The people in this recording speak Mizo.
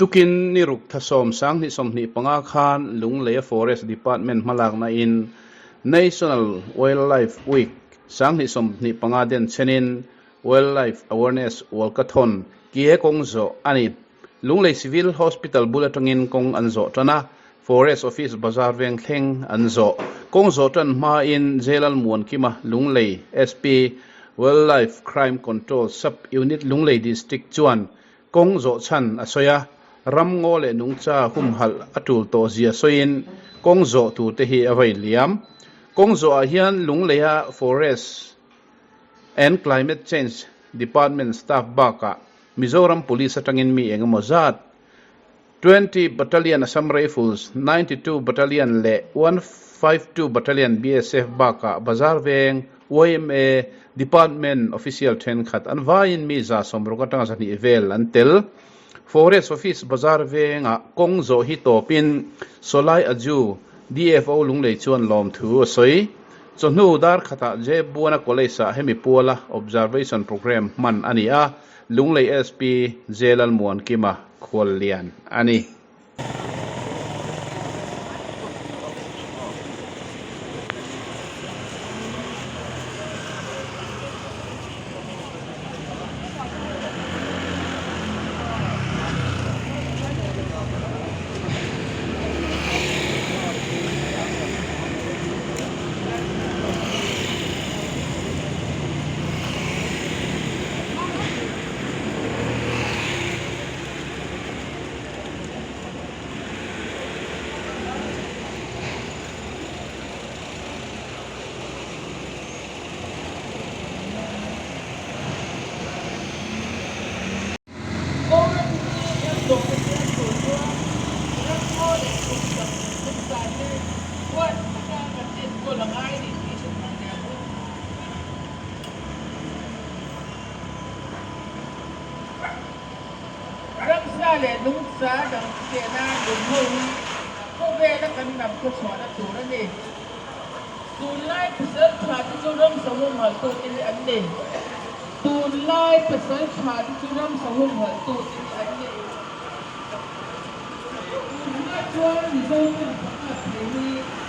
Tukin ni ruk thasawm 2025 khan Lungleia Forest Department hmalakna in National Wildlife Week 2025 den chenin Wildlife Awareness Walkathon kie kawng zawh a ni. Lunglei Civil Hospital bul atangin kawng an zawh tan a, Forest Office bazar veng thleng an zawh. Kawng zawh tan hmain Jailal Muankima Lunglei SP Wildlife Crime Control Sub Unit Lunglei District chuan Kawng zawh chhan a sawi a, ram ngaw leh nungcha humhalh a tul tawh zia sawiin kawng zawh tur te hi a vei liam. Kawng zawhah hian Lungleia Forest and Climate Change Department staff bakah Mizoram Police atangin mi eng emaw zat, 20 Battalion Assam Rifles, 92 Battalion leh 152 Battalion BSF bakah Bazar Veng yma Department official thenkhat an vaiin mi 160 atanga 200 vel an tel. Forest Office Bazar Vengah kawng zawh hi tawpin Sawlai Aju DFO Lunglei chuan lawmthu a sawi. Chawhnu dar khatah Jebbuana College-ah hemi puala observation programme hman a ni a, Lunglei SP J Lalmuankima khuallian a ni. Kawng hi kan zawh te hian tun chuan ramngaw leh kum tam kum te huat taka kan enkawl a ngai ni tih hre thar teh ang u. Ramsa leh nungcha dang chena nun ho hi khawvela kan ram khawchhuahna tur a ni. Tunlai pasal tha te chu ramsa humhalhtute hi an ni. Tunlai pasal tha te chu ramsa humhalhtute hi an ni. Tunhma chuan Mizo ten pakhat thei hi.